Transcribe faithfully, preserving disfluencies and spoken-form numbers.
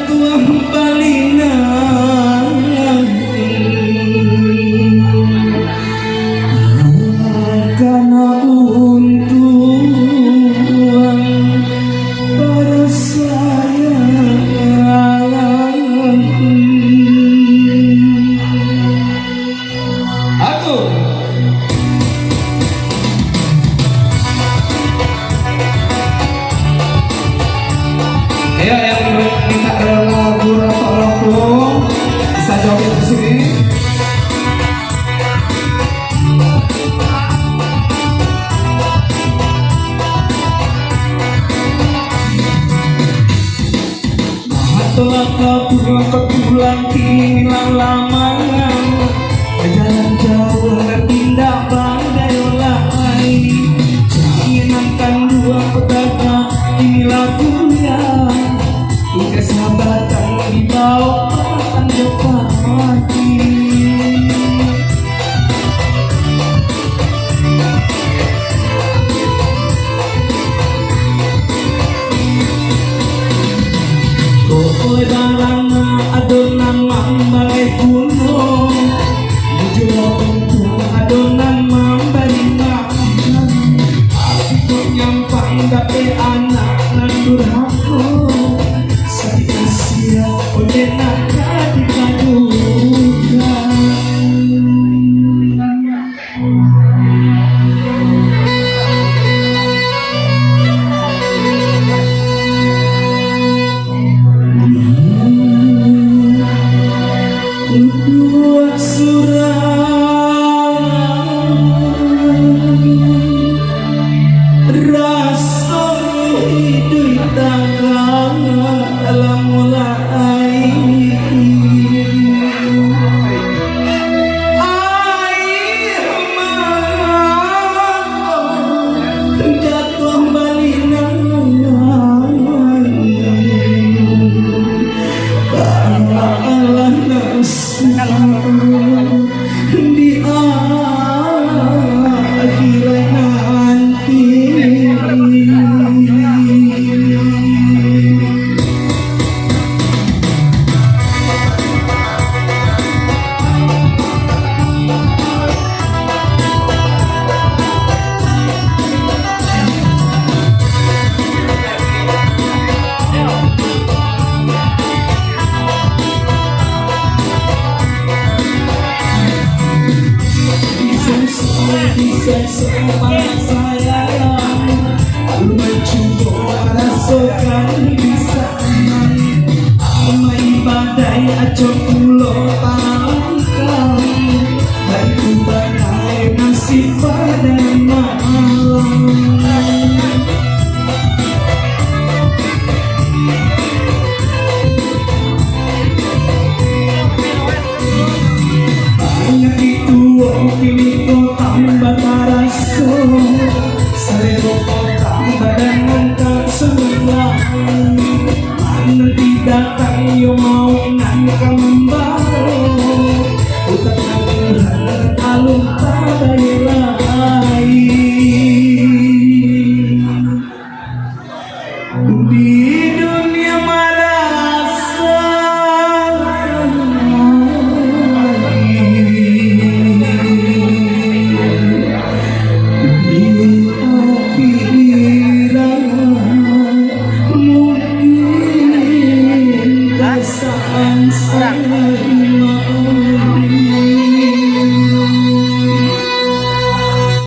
Tuah balinang, kana untuang parasaian. Aku. Ya, yang minta rela guru tolong, bisa joget di sini. Mato lah ka pulang, ka pulang kini lah lama. Bajalan jauah lah indak badayo lai. Jangankan dua petaka, kini lah kuliah. Tugas sabatang dibao patang jo pagi. Kok barang ado nan mambaleh gunung, bujua untuang ado nan mambari makan. Tapi kok nyampang dapek anak nan durhako, sakik hati, oje nak ka dikadukan. Duduak surang, raso iduik tagak lamo lai. Aia mato jatuah balinang. Baalah nasib di akhirat nanti. Bisa, bisa, bisa, Alun mancubo rasokan di sanan, amai badai acok pulo talangkah, baitu badai nasib badai malang. Panyakik tuo kini ko tambah taraso, salero ko tambah dangan ka sabalah. Mano didatang yo mauik nan ka